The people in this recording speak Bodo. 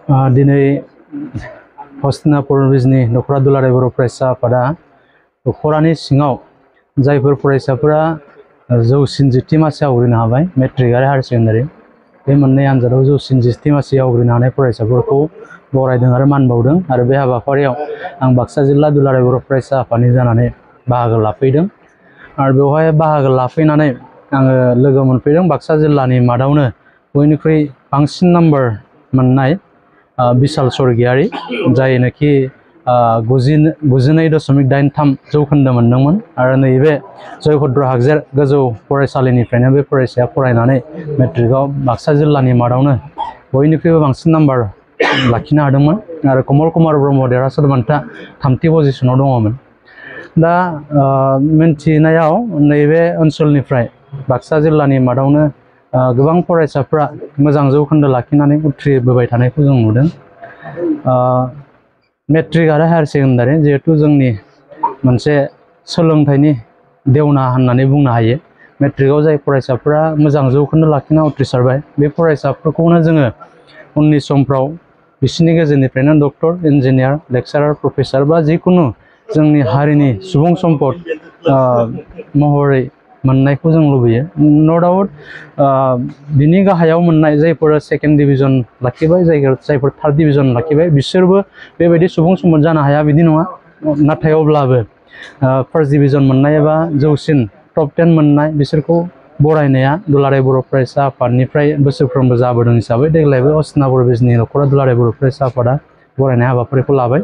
दिनै हस्तिनापुर बिजनी दखरा दुलाराय बर' फरायसा आफादा दखरानि सिङाव जायफोर फरायसाफोरा जौसिन जिथि मासि आवग्रिनो हाबाय मेट्रिक आरो हायार सेकेन्डारि बे मोननै आनजादाव जौसिन जिथि मासि आवग्रिनो हानाय फरायसाफोरखौ बरायदों आरो मान बावदों आरो बे हाबाफारियाव आं बाक्सा जिल्ला दुलाराय बर' फरायसा आफादनि जानानै बाहागो लाफैदों आरो बेवहाय बाहागो लाफैनानै आङो लोगो मोनफैदों बाक्सा जिल्लानि मादावनो बयनिख्रुइ बांसिन नाम्बार मोननाय बिशाल स्वर्गियारि जायनोखि 92.83 जौखोन्दो मोनदोंमोन आरो नैबे जयभद्र हागजेर गोजौ फरायसालिनिफ्रायनो बे फरायसाया फरायनानै मेट्रिकआव बाक्सा जिल्लानि मादावनो बयनिख्रुइबो बांसिन नाम्बार लाखिनो हादोंमोन आरो कमल कुमार ब्रह्म देरहासार बान्था 3थि पजिशनाव दङमोन। दा मिन्थिनायाव नैबे ओनसोलनिफ्राय बाक्सा जिल्लानि मादावनो गोबां फरायसाफ्रा मोजां जौखोन्दो लाखिनानै उथ्रिबोबाय थानायखौ जों नुदों। मेट्रिक आरो हायार सेकेन्डारि जिहेतु जोंनि मोनसे सोलोंथाइनि देवना होननानै बुंनो हायो। मेट्रिकआव जाय फरायसाफ्रा मोजां जौखोन्दो लाखिना उथ्रिसारबाय बे फरायसाफोरखौनो जोङो उननि समफ्राव बिसोरनि गेजेरनिफ्रायनो डक्टर इन्जिनियार लेक्सारार प्रफेसर बा जिकुनु जोंनि हारिनि सुबुं सम्पद महरै मोननायखौ जों लुबैयो। न' डाउट बिनि गाहायाव मोननाय जायफोर सेकेन्ड डिभिजन लाखिबाय जायफोर थार्ड डिभिजन लाखिबाय बिसोरबो बेबायदि सुबुं सम्पद जानो हाया बिदि नङा। नाथाय अब्लाबो फार्स्ट डिभिजन मोननाय एबा जौसिन टप 10 मोननाय बिसोरखौ बरायनाया दुलाराय बर' फरायसा आफादनिफ्राय बोसोरफ्रोमबो जाबोदों हिसाबै देग्लायबो हस्तिनापुर बिजनी दखरा दुलाराय बर' फरायसा आफादा बरायनाय हाबाफारिखौ लाबाय।